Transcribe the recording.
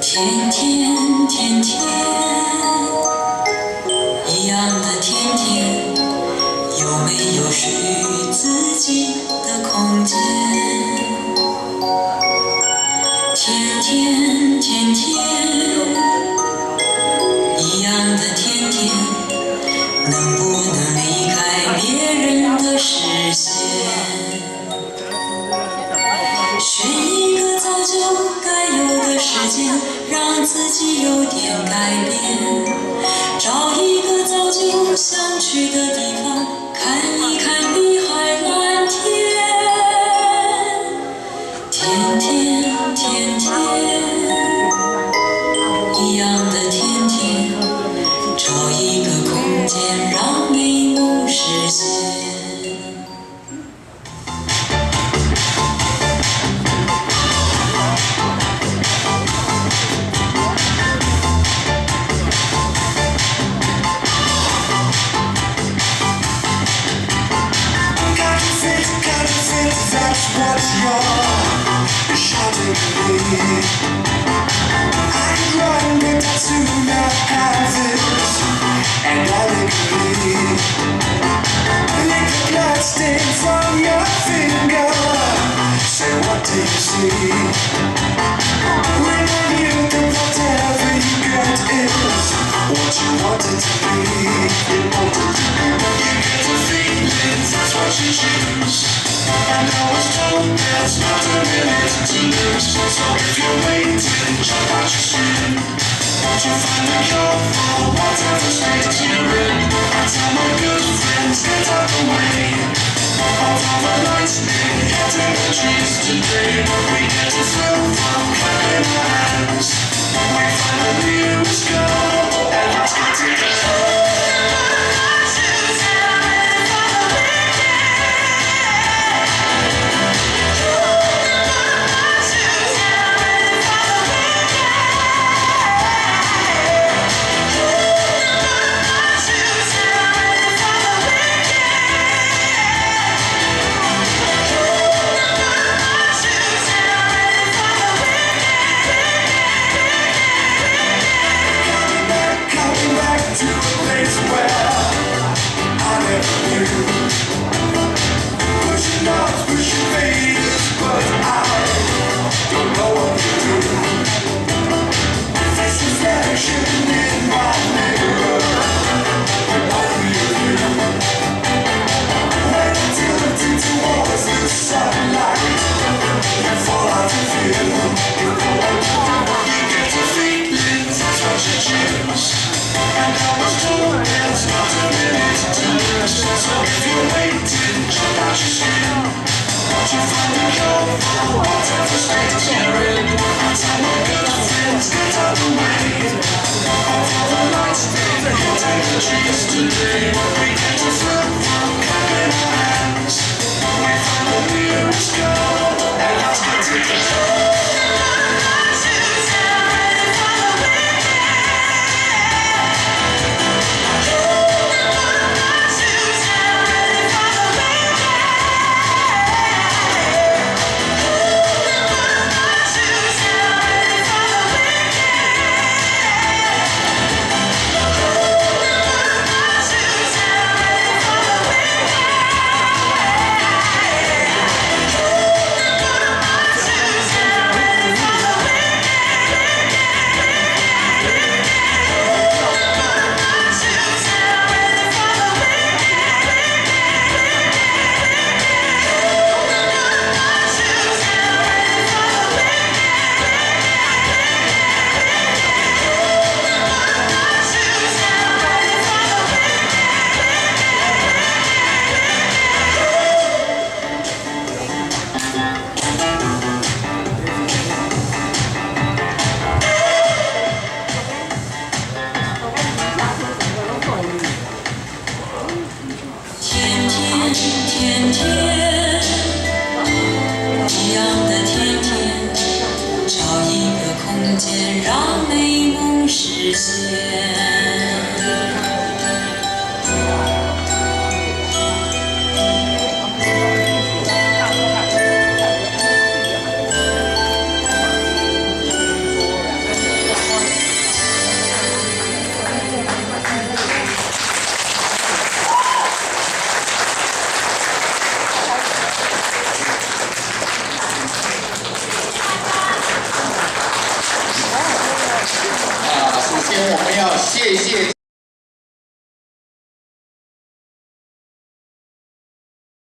天天天天，一樣的天天，有沒有屬於自己的空間？天天天天，一樣的天天，能不能離開別人的視線？選一個早就該有的時間，讓自己有點改變。找一個早就想去的地方，看一看碧海藍天。天天天天，一樣的天天，找一個空間讓美夢實現。 Counterfeit, counterfeit, that's what you're shouting at me. I could run, but I'd sooner have this and amicably. Lick the bloodstain from your finger. Say, what do you see? Remind you that whatever you get is what you want it to be. You want it to be. You get a feeling, that's what you choose. And I was told there's not a minute to lose. So if you're waiting, jump out your skin to find a cure for whatever state you're in. I tell my good friends, get out the way of all the lightning hitting the trees today. We get a thrill from clapping our hands. We find the nearest girl and let's get together. Coming back, coming back to a place where I never knew. Pushing knobs, pushing faders, but I don't know what to do. Face reflection in my mirror, remind me of you. When I'm tilted towards the sunlight, you fall out of view. You get a feeling, that's what you choose. And I was told there's not a minute to lose. So if you're waiting, jump out your skin to find a cure for whatever state you're in. I tell my good friends, get out the way of all the lightning hitting the trees today. We get a thrill from clapping our hands. We find the nearest girl and let's get together. 實現。啊，首先我們要謝謝。